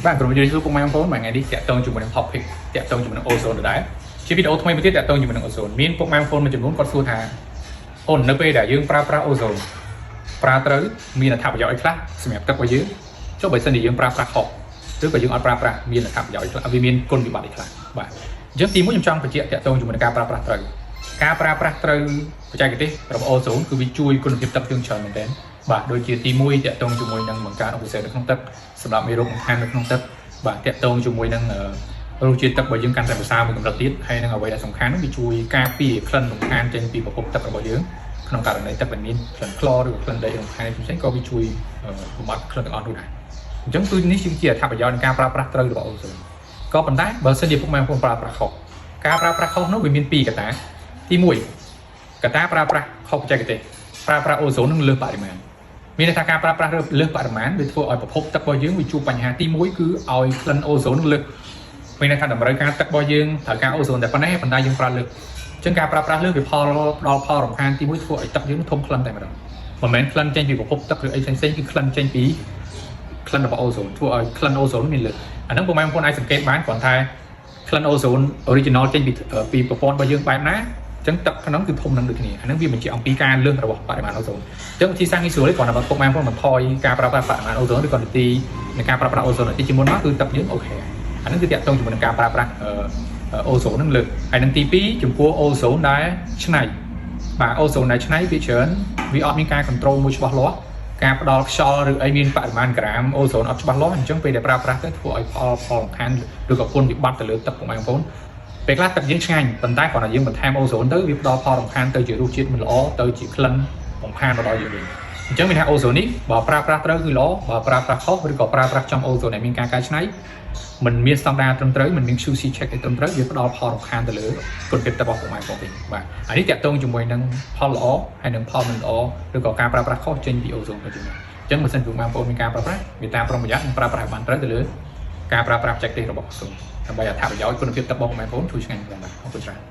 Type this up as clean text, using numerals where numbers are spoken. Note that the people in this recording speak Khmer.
បាទក្រុមជម្រាបសួរពុកម៉ែបងប្អូនមួយថ្ងៃនេះតាក់ទងជាមួយនឹង topic តាក់ទងជាមួយនឹង ozone ដដែលជាវីដេអូថ្មីមួយទៀតតាក់ទងជាមួយនឹង ozone មានពុកម៉ែបងប្អូនមួយចំនួនគាត់សួរថាអូននៅពេលដែលយើងប្រើប្រាស់ ozone ប្រើត្រូវមានអត្ថប្រយោជន៍អីខ្លះសម្រាប់ទឹករបស់យើងចុះបើសិនជាយើងប្រើប្រាស់ខុសឬក៏យើងអត់ប្រើប្រាស់មានអត្ថប្រយោជន៍អីខ្លះវាមានគុណវិបត្តិអីខ្លះបាទអញ្ចឹងទីមួយខ្ញុំចង់បញ្ជាក់តាក់ទងជាមួយនឹងការប្រើប្រាស់ត្រូវការប្រើប្រាស់ត្រូវបច្ចេកទេសរបស់ ozone គឺវាជួយគុណភាពទឹកយើងច្រើនមែនទែនបាទដូចជាទី1តាក់ទងជាមួយនឹងបង្កើនអុកស៊ីសែននៅក្នុងទឹកសម្រាប់មេរោគបង្ហាញនៅក្នុងទឹកបាទតាក់ទងជាមួយនឹងរសជាតិទឹករបស់យើងកាន់តែប្រសើរមួយកម្រិតទៀតហើយនឹងអ្វីដែលសំខាន់នោះវាជួយការពារក្លិនរំខានចេញពីប្រភពទឹករបស់យើងក្នុងករណីទឹកដែលមានក្លិនក្លរឬក៏ក្លិនដីរំខានផ្សេងៗក៏វាជួយបំបត្តិក្លិនទាំងអស់នោះដែរអញ្ចឹងគឺនេះជាអត្ថប្រយោជន៍នៃការប្រើប្រាស់ត្រូវរបស់អូសូនក៏ប៉ុន្តែបើសិនជាពុកម៉ែបងប្អូនប្រើប្រាស់ខុសការប្រើប្រាស់ខុសនោះវាមានពីរកត្តាទី1កត្តាប្រើប្រាស់ខុសបច្ចេកទេសប្រើប្រាស់អូសូននឹងលើសបរិមាណមានន័យថាការប្រើប្រាស់លើសបរិមាណវាធ្វើឲ្យប្រភពទឹករបស់យើងវាជួបបញ្ហាទី1គឺឲ្យក្លិនអូសូននឹងលើសមានន័យថាតម្រូវការទឹករបស់យើងត្រូវការអូសូនតែប៉ុណ្ណេះប៉ុន្តែយើងប្រើលើសអញ្ចឹងការប្រើប្រាស់លើសវាផលផ្ដល់ផលរំខានទី1ធ្វើឲ្យទឹកយើងធំក្លិនតែម្ដងមិនមែនក្លិនចេញពីប្រភពទឹកឬអីផ្សេងៗគឺក្លិនចេញពីក្លិនរបស់អូសូនធ្វើឲ្យក្លិនអូសូនមានលើសអាហ្នឹងពុកម៉ែបងប្អូនអាចសង្កេតបានគ្រាន់តែក្លិនអូសូន original ចេញពីប្រព័ន្ធរបស់យើងបែបណាអញ្ចឹងទឹកក្នុងគឺធំនឹងដូចគ្នាអាហ្នឹងវាបញ្ជាក់អំពីការលើសរបស់បរិមាណអូសូនអញ្ចឹងវិធីសាស្ត្រងាយស្រួលទេគ្រាន់តែបើពុកម៉ែបងប្អូនបន្ថយការប្រើប្រាស់បរិមាណអូសូនឬក៏នីតិនៃការប្រើប្រាស់អូសូនទីជាមុនមកគឺទឹកយើង OK អាហ្នឹងគឺតាក់ទងជាមួយនឹងការប្រើប្រាស់អូសូនហ្នឹងលើសហើយនឹងទី2ចំពោះអូសូនដែលឆ្នៃបាទអូសូនដែលឆ្នៃវាច្រើនវាអត់មានការ control មួយច្បាស់លាស់ការផ្ដល់ខ្យល់ឬអីមានបរិមាណក្រាមអូសូនអត់ច្បាស់លាស់អញ្ចឹងពេលដែលប្រើប្រាស់ទៅធ្វើឲ្យផលផលរំខានឬក៏គុណវិបត្តិទៅលើទឹកពុកម៉ែបងប្អូនពេលខ្លះទឹកយើងឆ្ងាញ់ប៉ុន្តែគ្រាន់តែយើងបន្ថែមអូសូនទៅវាផ្ដល់ផលរំខានទៅជារសជាតិមិនល្អទៅជាក្លិនរំខានមកដល់យើងវិញអញ្ចឹងមានថាអូសូននេះបើប្រើប្រាស់ត្រូវគឺល្អបើប្រើប្រាស់ខុសឬក៏ប្រើប្រាស់ចំអូសូនដែលមានការកែច្នៃមិនមានស្តង់ដារត្រឹមត្រូវមិនមាន QC check អីត្រឹមត្រូវវាផ្ដល់ផលរំខានទៅលើគុណភាពទឹករបស់ពុកម៉ែបងប្អូនវិញបាទអានេះតាក់ទងជាមួយនឹងផលល្អហើយនិងផលមិនល្អឬក៏ការប្រើប្រាស់ខុសចេញពីអូសូនទៅជាងអញ្ចឹងបើសិនពុកម៉ែបងប្អូនមានការប្រើប្រាស់វាតាមប្រុងប្រយ័ត្ននិងប្រើប្រាស់ឲ្យបានត្រូវទៅលើការប្រើប្រាស់បច្ចេកទេសរបស់អូសូនដើម្បីអត្ថប្រយោជន៍គុណភាពទឹករបស់ពុកម៉ែបងប្អូនជួយឆ្ងាញ់ផងបាទអរគុណច្រើន។